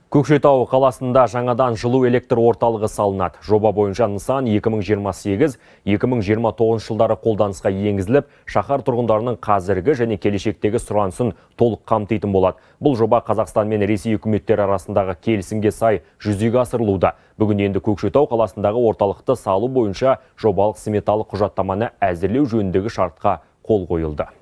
Көкшетау қаласында жаңадан жылу электр орталығы салынады. Жоба бойынша нысан 2028-2029 жылдары қолданысқа енгізіліп, шаһар тұрғындарының қазіргі және келешектегі сұранысын толық қамтитын болады. Бұл жоба Қазақстан мен Ресей үкіметтері арасындағы келісімге сай жүзеге асырылуда. Бүгін енді Көкшетау қаласындағы орталықты салу бойынша жобалық сметалық құжаттаманы әзірлеу жөніндегі шартқа қол қойылды.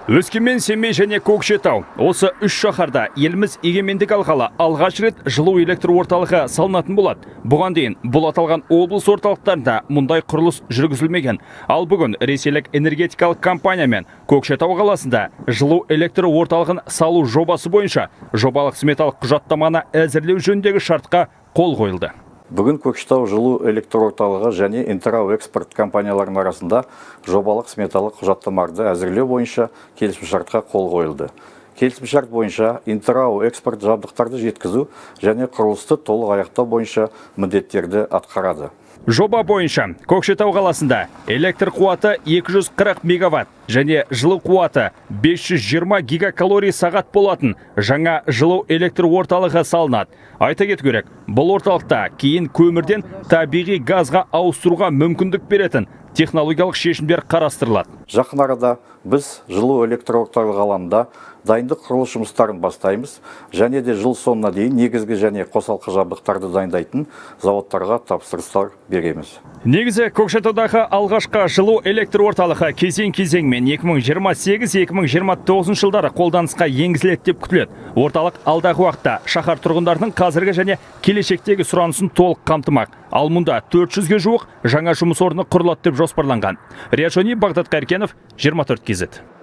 Өскемен, Семей және Көкшетау. Осы үш шаһарда еліміз егемендік алғалы алғаш рет жылу электр орталығы салынатын болады. Бұған дейін бұл аталған облыс орталықтарында мұндай құрылыс жүргізілмеген. Ал бүгін ресейлік энергетикалық компаниямен Көкшетау қаласында жылу электр орталығын салу жобасы бойынша жобалық сметалық құжаттаманы әзірлеу жөніндегі шартқа қол қойылды. Бүгін Көкшетау жылу электр орталығы және Интеррау Экспорт компанияларының арасында жобалық сметалық құжаттамаларды әзірлеу бойынша келісімшартқа қол қойылды. Келісімшарт бойынша Интеррау Экспорт жабдықтарды жеткізу және құрылысты толық аяқтау бойынша міндеттерді атқарады. Жоба бойынша Көкшетау қаласында электр қуаты 240 мегаватт және жылу қуаты 520 гигакалорий сағат болатын жаңа жылу электр орталығы салынады. Айта кету керек, бұл орталықта кейін көмірден табиғи газға ауыстыруға мүмкіндік беретін технологиялық шешімдер қарастырылады. Жақын арада біз жылу электр орталығы алаңында дайындық құрылыс жұмыстарын бастаймыз және де жыл соңына дейін негізгі және қосалқы жабдықтарды дайындайтын зауыттарға тапсырыстар береміз. Негізі, Көкшетаудағы алғашқы жылу электр орталығы кезең-кезеңмен 2028-2029 жылдары қолданысқа енгізіледі деп күтіледі. Орталық алдағы уақытта шаһар тұрғындарының қазіргі және келешектегі сұранысын толық қамтымақ. Ал мұнда 400-ге жуық жаңа жұмыс орны құрылады деп жоспарланған. Риат Шони, Бағдат Қайыркенов, 24 KZ.